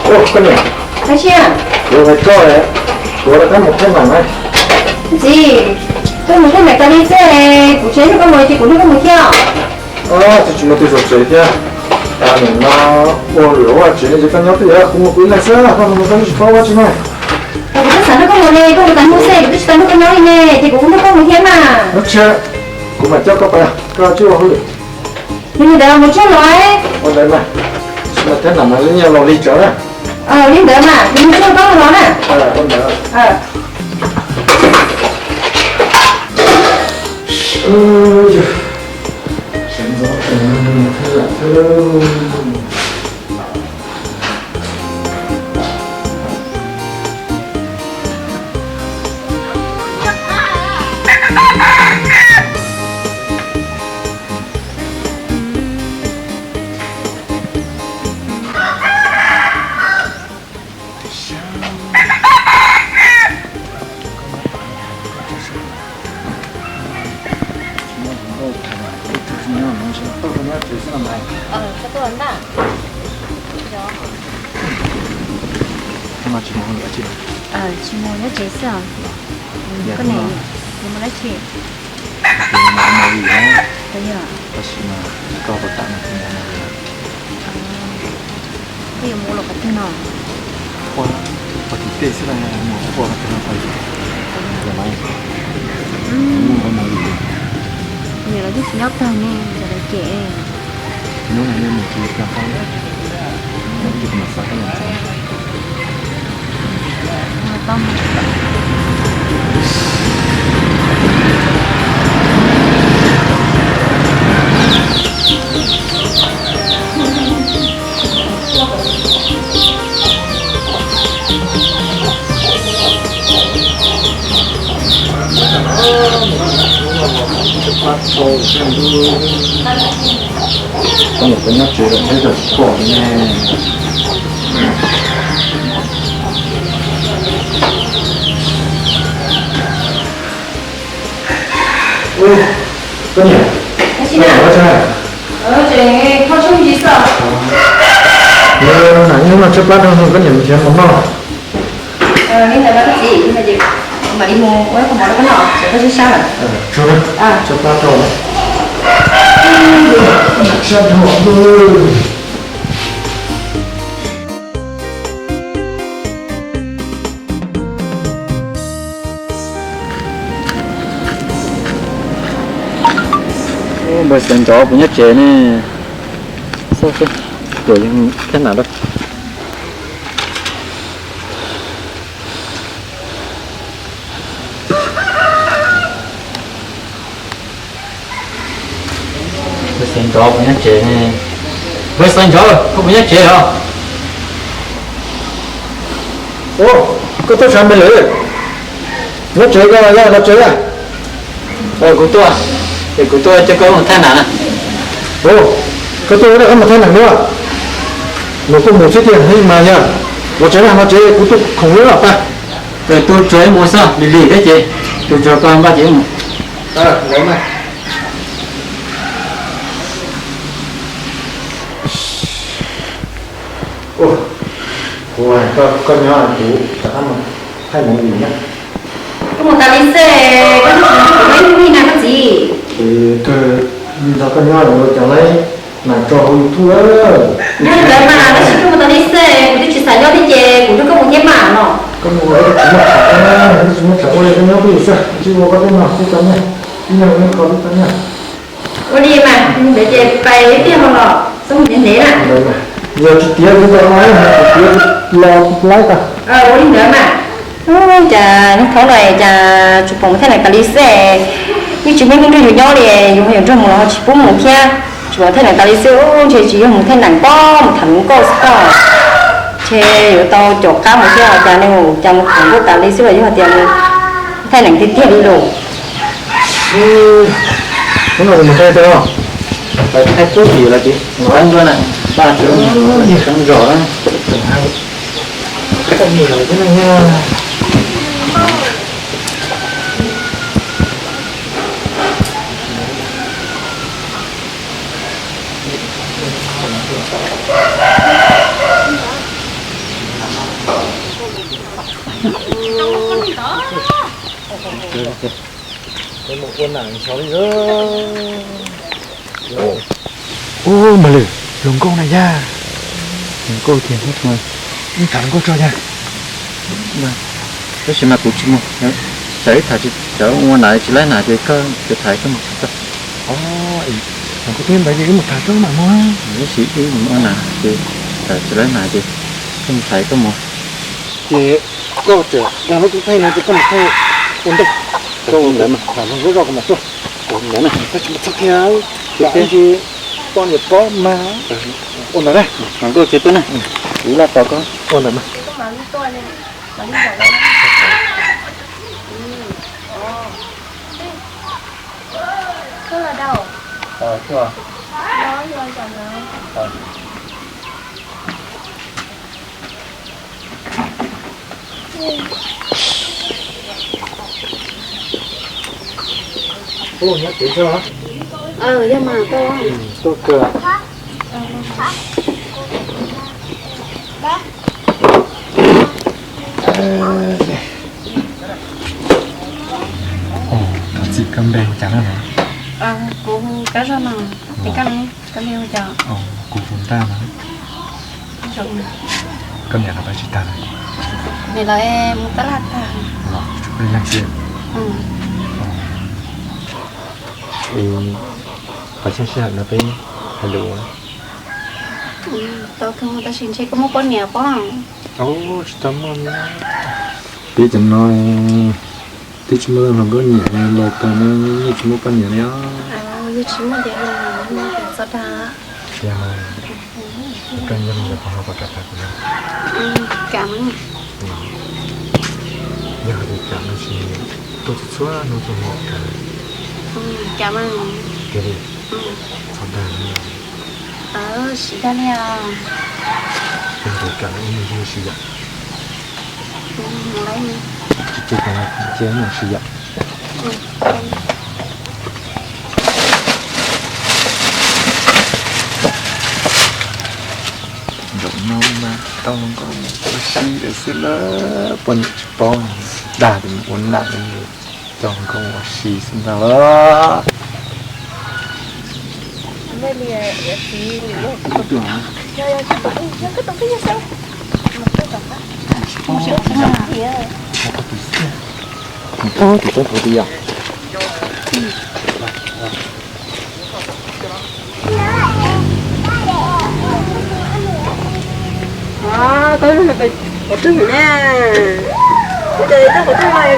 Ua, koj niam, kuv hais koj, kuv rov qab mus thaij nam na. Txiv, koj mus thaij nam tas li xwb, kuv tsis nrog koj mus ces kuv nrog koj mus thiab. Tsis muaj tus zaum tsev thiab. Nim no ua luam vaj tsev ne ces koj nyob twj ywm, kuv mus kuv ib leeg xwb, koj mus koj tsis paub vaj tsev na. Kuv twb xav nrog koj mus ne, koj mus tas hnub xwb, kuv twb tsis tau nrog koj nyob li ne, ces kuv kuj nrog koj mus thiab mas. Ua tsaug, kuv mam coj koj pais, koj tsis ua hauj lwm. Li ntawd mus tsuag los. Ua ntawd mas, tsis mas thaij nam mas nyiaj los lig tsawv na. Li ntawd mas, mus tsuag koj los na. Tsis mus nyob tsev xwb os. Koj niam, yuav mus dab tsi? Tab sis mas koj puas kam no kuv mus no? Koj yuav mus los qhov twg no? Ua, ua tim tej xwb los mus ua qhov twg no tau. Niam lawv twb tsis nyob tag ne, lawv cem. Hnub no nej mus tsis tau qab, ib pliag kuv mam xa koj los tsev. Koj niam, koj nyob tsev lawm thiab, koj tsis pom ne. Koj niam, koj niam, koj niam, koj niam, tshaib plab rau koj niam mus nrhiav mov noj. Li ntawd mas koj txiv, kuv mam li mus ua ib qho mov rau koj noj, koj sab sab lawm. Tshaib plab rau. Npawg Xeev Ntsov puas nyob tsev ne? Xauj seb, Ruam yeej thaij nam dab. Npawg Xeev Ntsov puas nyob tsev ne? Npawg Xeev Ntsov, koj puas nyob tsev os? Ua, koj tuaj tshaj me lawm. Nyob tsev koj yog los tsev a? Kuv tuaj, es kuv tuaj coj koj mus thaij nam na. Ua, koj tuaj rau qhov mus thaij nam dua? Mus kuj mus xwb tiag, mas yog los tsev na, los tsev kuv tuaj khoom lub los pab. Tus tsuag mus xwb, lig lig thiab ces tus tsuag koj npaj ces mus. Kuv, koj nyob kuv rov qab mus thaij mus li na. Koj mus tas li xwb, koj twb tsis nrog kuv mus ib hnub ib na koj txiv. Kawg, nrog koj nyob yuav cov laib nas tso hauv YouTube. Yog li ntawd mas tab sis koj mus tas li xwb, kuv twb tsis xav nyob thiab ces kuv nrog koj mus thiab mas no. Koj mus lawm twb tsis muaj tshav, twb tsis muaj tshav ua li koj nyob peb xwb, tsis ua koj tej no kuj tau nyiaj, ib nyuag nyob koj twb tau nyiaj. Ua li mas, ntawd ces pais ib pliag ho los xub ntev ntev na. Yog tsis tiav kuv tau laib, tsis tiav los laib tag. Ua li ntawd mas. Cas neb thaum no cas tsis pom mus thaij nam tas li xwb, yeej tsis muaj neeg nrog yus nyob li, yus ho yuav nrog mus los ho tsis pub mus thiab, tsis pom thaij nam tas li xwb, ntshe tsis yog mus thaij nam pob mus tham hluas nkauj xwb pob. Ntshe yuav tau caum qab mus thiab, cas nws cas mus tham hluas nkauj tas li xwb los yog tias mus thaij nam tiag tiag li lawm. Hnub no kuv mus thaij tau, thaij tub tim los ces mus qab nruab na, paj tseeb zos na, tseem hais thaij me lawm thiab na. Ua nam ntshav li. Ub, Mos Lwm, hluas nkauj na yog. Hluas nkauj tiag, tham hluas nkauj tso yog. Tab sis mas kuv tsis mus, tsam ib tham tsis, tsam ua nam tsis laib nam ces koj, kuv tham koj mus tham koj. Hluas nkauj twb ntawd ces wb mus tham koj mam mus. Tab sis wb mus ua nam ces tham tsis laib nam ces koj mus tham koj mus. Ces koj tseem dag lub tub thaij no ces koj mus thaij ua ntej, koj ua ntawd mas tham hluas nkauj zoj koj mam tuaj. Koj tsis mus txog kiag, tab sis poj niam pob mas ua ntawd na. Hluas nkauj tsis tuaj na, kuv laj tos koj. Ua ntawd mas. Ub, nyob tid xwb los? Yog mas, tuaj kawg. Thov txim, koj npe hu cas na? Kuv Kab Zog no, ces koj, koj npe hu cas? Kuv hu Ntaj no. Koj niam lawv pab tsis tag na? Niam lawv mus tab laj tag. Los tsuas koj ib leeg xwb. Qhov xyoo sij hawm no peb hais lus ua tau kawg, tab sis ntshe koj muaj poj niam pob. Tsis tau muaj. Peb cov no twb tsis muaj hluas nkauj nyiam, laus kawg no yeej tsis muaj poj niam li os. Yog tsis muaj ces txhob dag. Tiag mas, koj nco me ntsis qhov no kom kam tag kuv na. Kam. Yog hais tias kam no ces tuaj txhua txhua hnub txhua hmo kam. Kam. Tiag li. Txhob dag li. Tsis dag li os. Yog hais tias kam no ib hnub ntsis yam. Tsis cia, cia ib hnub ntsis yam. Zaum no mas tau hluas nkauj mus ua si lawm xwb lawm, poj niam tsis paub, dag tias mus ua nam, tau hluas nkauj mus ua si xwb ntag los. Tus tub tus yog. Koj qhov twg na? Koj cov qhov twg no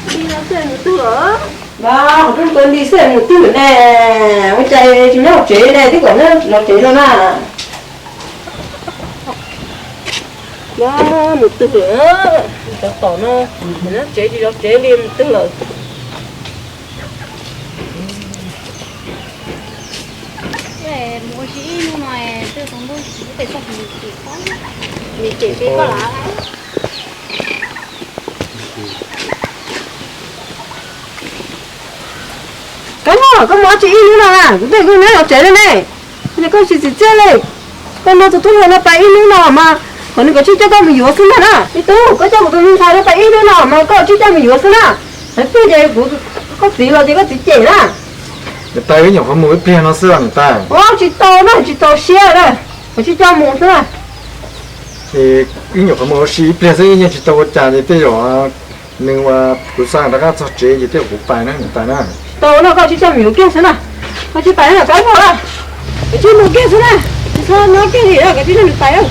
koj li no xwb mus twg los? Qhov twg koj li xwb mus twg ne? Ua cas tsis nyob hauv tsev ne? Twb kom nyob hauv tsev no na. Mus twg lawm? Cov tom no, nyob tsev tsis zov tsev li mus twg lawm? Mus ua si ib hnub no, twb tau ntuj tsis pem txog, nim cem peb koj lawm. Koj no koj mus ua si ib hnub no na, kuv twb kom koj nyob zov tsev li ne. Koj tsis txim txiaj li. Koj nrog tus tub hluas no pais ib hnub no mas kom nws kav tsij coj koj mus yuav xwb ntag na. Me tub, koj coj kuv tus me ntxhais no pais ib hnub no mas koj kav tsij coj mus yuav xwb na. Thaum twg ces kuv, koj txiv los ces koj txiv cem na. Niam tais, wb nyuam qhuav mus ib pliag no xwb os niam tais. Tsis tau na, tsis txaus siab na. Kav tsij coj mus xwb na. Es wb nyuam qhuav mus ua si ib pliag xwb, wb yeej tsis tau ua cas ces tej zaum nws ua, kuv xa rov qab txog tsev ces tej zaum kuv pais na niam tais na. Tsis tau na, koj kav tsij coj mus yuav kiag xwb na. Koj tsis pais na, koj mus na. Kav tsij mus kiag xwb na. Tsis txhob nyob kiag li, kav tsij coj mus pais.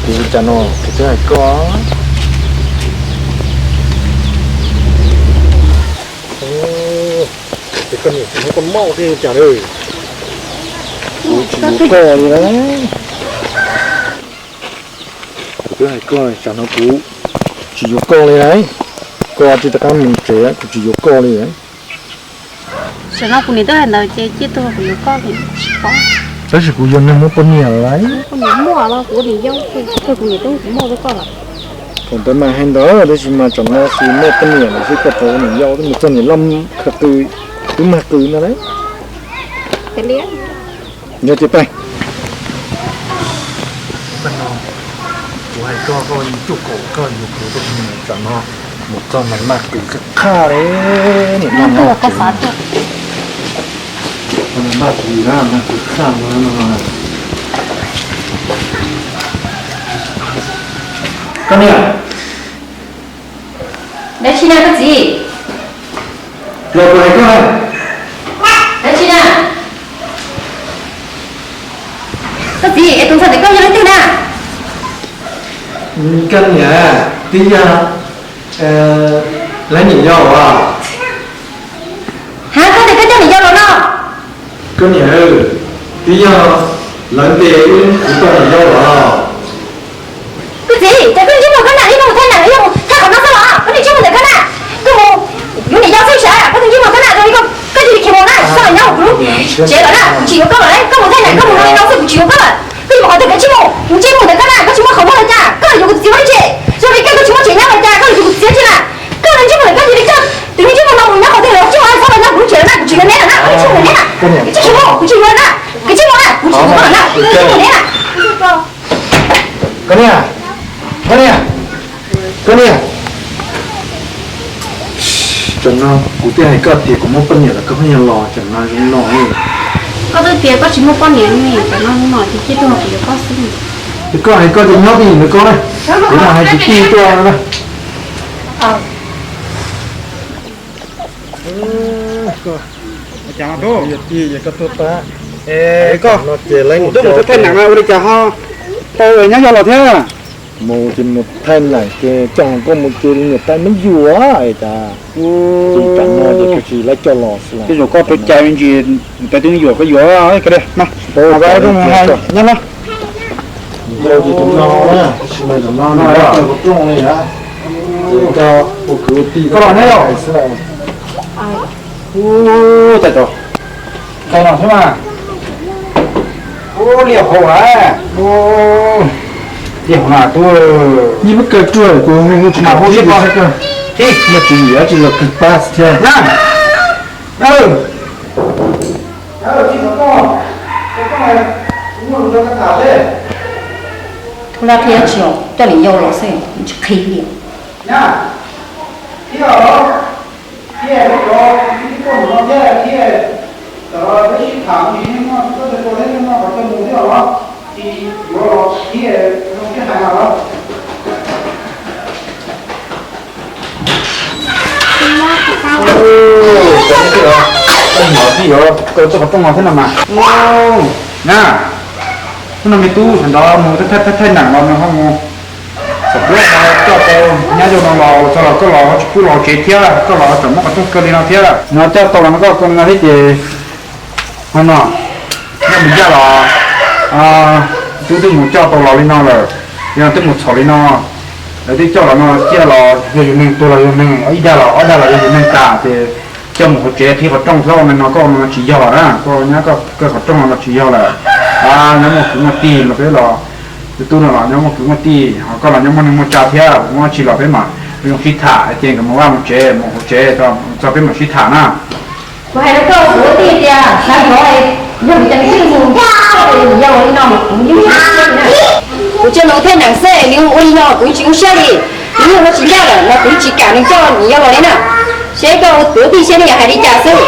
Kuv cas no, kuv twb hais koj. Ces koj niam txiv muab koj moj tej cas li. Kuv tsis yuav koj li na. Kuv twb hais koj, tsam no kuv tsis yuav koj li na. Koj tsis rov qab mus tsev, kuv tsis yuav koj li. Tam no kuv niam twb hais ntawd ces cia tug kuv yuav koj li. Tab sis kuv yog neeg muaj poj niam lawm. Poj niam muaj los kuv niam yau, kuv niam twb muaj rau koj lawm. Thaum ntawd mas hais ntawd, tab sis mas tsam no tsis muaj poj niam lawm xwb, koj tau ua niam yau, twb mus txog niam loj khaws qw, twb mag qw no lawm. Yog tias pais, Kuv hais koj, koj cuaj kaum koj yuav kuv tuaj, tsam no mus txog mas maj kws qhaj li, nim no maj kws, maj kws na, maj kws qhaj no. Koj niam. Dab tsi na koj txiv? Los kuv hais koj na. Dab tsi na? Koj txiv, es tus ntxhais ntawm koj yog leej twg na? Koj niam, twb yog lawv niam yau los. Ha, koj tias koj coj niam yau los no? Koj niam, twb yog lawv ntes wb kuv tau niam yau los. Koj txiv, cas koj ntsej muag koj na, yog koj mus thaij nam los yog mus thaij qhov no xwb los? Koj niag ntsej muag ntawm koj na, koj mus yuav niam yau xwb sav, koj tus ntsej muag koj na, zoo li koj cia li khiav mus na, tsis txhob los nyob hauv kuv lub tsev lawm na, kuv tsis yuav koj lawm, koj mus thaij nam koj mus zoo li no xwb kuv tsis yuav koj lawm. Koj yuav mus qhov twg koj ntsej muag, tus ntsej muag ntawm koj na, koj tsis muaj qhov muag los cas, koj yuav kuv txiv ua tsev, zoo li koj tsis muaj tsev nyob los cas, koj yuav kuv txiv tsev na. Koj niag ntsej muag ntawm koj cia li coj tus niag ntsej muag no mus nyob qhov twg los tsis ua, txhob los nyob kuv lub tsev lawm na, kuv tsis yuav neb lawm na, koj niag ntsej muag ntawm koj cia li khiav mus, kuv tsis yuav na, koj ntsej muag na, kuv tsis yuav koj lawm na, koj niag ntsej muag ntawm na. Koj niam, koj niam, koj niam, tam no kuv twb hais koj tias kuv muaj poj niam lawm koj pheej yuav los tam no zoo no. Koj twb tias koj tsis muaj poj niam ne, tam no no ces cia tuaj kuv yuav koj xwb. Ces koj hais koj ces nyob pem ntawd koj na, kuv mam hais kwv tij tuaj na. Koj, yog tij yog koj tuaj pab. Es koj, no ces lawv mus twb mus thaij nam no ua li cas ho tau nyob yau los thiab? Mus ces mus thaij nam ces coj koj mus ces niam tais me yuam es cas. Ces tam no ces kawg tsis lawv coj los xwb. Tej zaum koj rau cai me ntsis, niam tais twb me yuam koj yuav ka li mas. Nyob no. Yau ces tus no na, tab sis mas tam no nws lawv coj los rooj li na. Ces koj ua kwv ua tij koj los neb xwb. Ua, tag tso. Koj no thiab mas. Ua, liaj hauv a. Liaj hauv na tub. Yeej muab kaw ruaj kuv hu tsis, hu tsis tau. Ib, muaj tswv yim dab tsi los kawg pab thiab na. Thub Lab qhia tsis coj niam yau los xwb tsis qhia li. Koj nyuam tij yuav kaw txoj qhov rooj no thiab no mas. Na, hnub no me tub sawv ntxov mus thaij thaij nam los nws ho mus, thaum twg ho coj tau nyab yau no los txog los koj los ho tsis pub los tsev thiab, koj los tsam muab qhov rooj kaw li no thiab. No coj tau los no koj kaw li no thiab ces ho no, nyob mus ncaj los, tub twb mus coj tau los li no lawm, li no twb mus txhom li no, lawv twb coj los no ciaj los yog yus neeg, tuag los yog neeg, ib dag los ob dag los yog yus neeg tas ces coj mus hauv tsev qhib qhov rooj xwb, no koj ua no tsis yog lawm na, koj nyab koj kaw qhov rooj no tsis yog lawm. Nyob muaj kwv muaj tij no peb los, tus tub no los nyob muaj kwv muaj tij, ho koj los nyob muaj neej muaj tsav thiab, muaj dab tsi los peb mam zoo sib tham ces nkawd mus vaj mus tsev mus hauv tsev txog peb mam sib tham na. Kuv hais rau koj tus tij tias xav yuav, yog kuv cov me tub mus yau li no mas kuv yeej tsis muaj siab li na. Kuv coj nws thaij nam xwb nws ua li no kuv yeej tsis muaj siab li. Nws yog no tsis ncaj lawm mas kuv yeej tsis kam nws coj niam yau los li na. Seb koj tus tij seb nws yuav hais li cas xwb.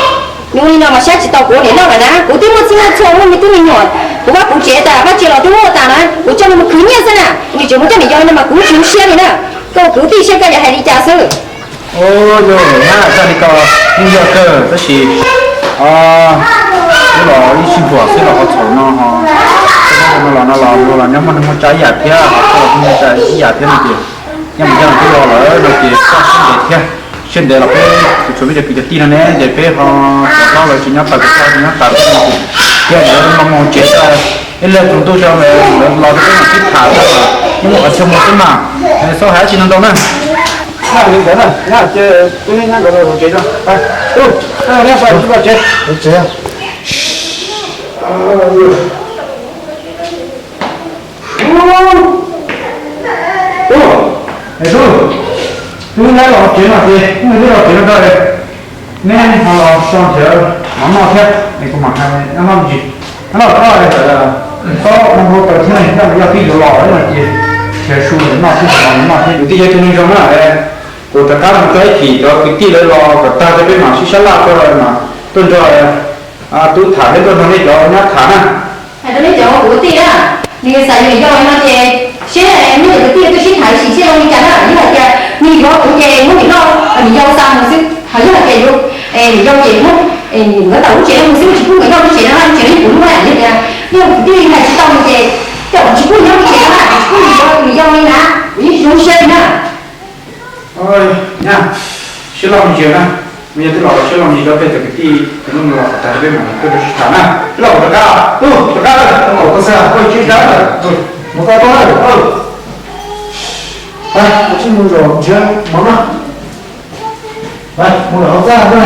Nws ua li no mas saib tsis tau kuv ua niam noj lawm na, kuv twb muaj txij muaj txhua muaj me tub me nyuam, kuv vaj kuv tsev tas vaj tsev los twb muaj tas na, kuv coj nws mus khwv nyiaj xwb na, nws tseem mus coj niam yau li no mas kuv yeej tsis muaj siab li na. Koj tus tij seb koj yuav hais li cas xwb. Yog na, koj li ko yeej yog kawg tab sis wb los ib sij huam xwb los ho txhaum no ho, no los no los los nyob muaj neeg muaj tsav ib yam thiab, ho koj los muaj neeg muaj tsav ib yam thiab no ces nyob mus nyob twb los lawm no ces koj siab ntev thiab, siab ntev los peb tsuas peb cov kwv cov tij no ne ces peb ho tsis nyob lawv tsis nyob tas, tsis nyob tas thiab no ces cia lawv mus mus tsev, ib leeg tsaus ntuj tso lawv los rau peb mam sib tham, yeej muaj qhov chaw mus xwb mas, txhob hais dab tsi ntau ntau na. Nyob li ntawd na, nyob ces tub neb nyob nkawd hauv tsev tso. Tub, neb pais tsev. Tub, tub, tub neb los hauv tsev no ces, tub neb los tsev no tso, neb ho los so nrhiav mov noj thiab es kuv mam hais nyob noj me ntsis. Nyob los txhob, txhob ua hauv taws thiab, nyob mus yog twb yuav los no ces Nrhiav su noj thiab, noj thiab. Kwv tij yog tus neeg zoo na, kuv rov qab mus tso ib chim cov kwv tij lawv los kom tag rau peb mam sib sab laj tuaj, mam tuaj nrog tub tham thiab tuaj nrog nej cov nyab tham na. Hais rau nej cov kwv tij na, nws xav yuav niam yau no ces seb nej cov kwv tij tuaj sib tham ib sim seb zoo li cas na. Yog hais tias nws yuav kuv ces muab niam yau, niam yau xa mus xwb. Ho yog hais tias yuav niam yau ces muab nkawd tawm lub tsev mus xwb, tsis pub nkawd nyob lub tsev no, lub tsev no yog kuv lub na. Yog tias nej kwv tij hais tsis tau nws ces coj kuv tsis pub nyob lub tsev no na, kuv tsis pub niam yau, niam yau li na, kuv yeej tsis zoo siab li na. Nyab, sib laj me ntsis na, me nyuam twb los sib laj me ntsis rau peb cov kwv tij, tus no los tas peb mam tuaj rau sib tham na. Sib laj rov qab, rov qab, koj xav koj tsis dab, mus tau tau na. Mus zaum nrhiav mov na. Mus lawm hauv txaj na.